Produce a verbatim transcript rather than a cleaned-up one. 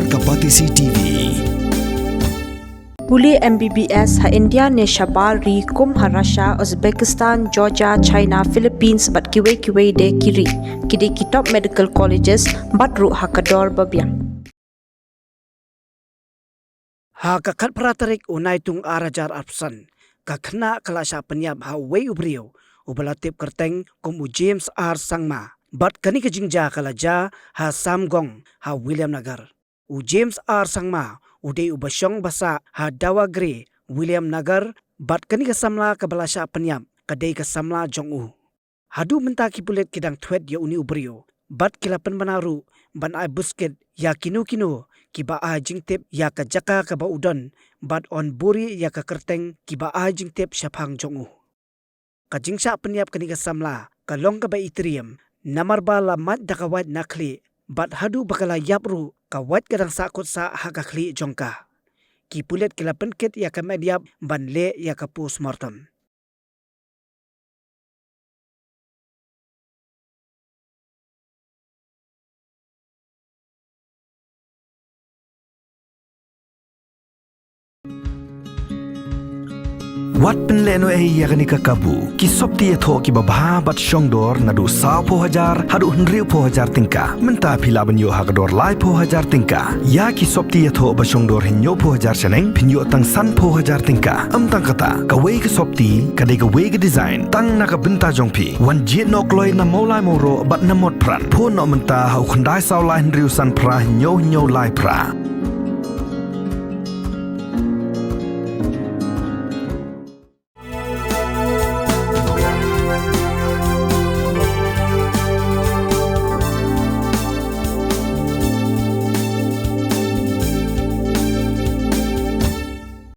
Ka Batesi T V. Pule M B B S ha India ne shabar ri kum ha Russia, Uzbekistan, Georgia, China, Philippines bad kiwei kiwei de ki ri. Ki dei ki top medical colleges bad ruh ha ka dor ba biang. Ha ka khatphra tarik u Naitung ar hajar arphew san, ka khynnah ka la shah pynïap ha uwei u briew uba la tip kyrteng kum u James R Sangma. Bad kane ka jingjia ka la jia ha Samgong ha Williamnagar. U James R Sangma u dei uba shong ba sah ha Dawagre, Williamnagar, bad kane ka samla kaba la shah pynïap ka dei ka samla jong u. Haduh mynta ki pulit ki dang thwet ïa une u briew bad ki la pynbna ruh ban ai buskit ïa kino kino kiba ai jingtip ïa ka jaka kaba u don bad yn buhrieh ïa ka kyrteng kiba ai jingtip shaphang jong u. Ka jingshah pynïap kane ka samla ka long kaba itriem namar ba la mad da ka wait na khlieh bad haduh ba ka la ïap ruh ka wait ka dang sah kut sah ha ka khlieh jong ka. Ki pulit ki la pynkit ïa ka met ïap ban leh ïa ka postmortem. Wat pynlehnohei ïa kane ka kabu. Ki sopti ïathoh kiba bha bad shongdor naduh sawphew hajar haduh hynriewphew hajar tyngka. Mynta phi lah ban ïoh ha ka dor laiphew hajar tyngka. Ïa ki sopti ïathoh ba shongdor hynñiewphew hajar shaneng phin ïoh tang sanphew hajar tyngka. Ym tang kata, kawei ka sopti ka dei kawei ka design tang na ka bynta jong phi. Wan jied noh kloi na Mawlai Mawroh bad na Motphran. Phone noh mynta ha u khyndai saw lai hynriew san phra hynñiew hynñiew lai phra.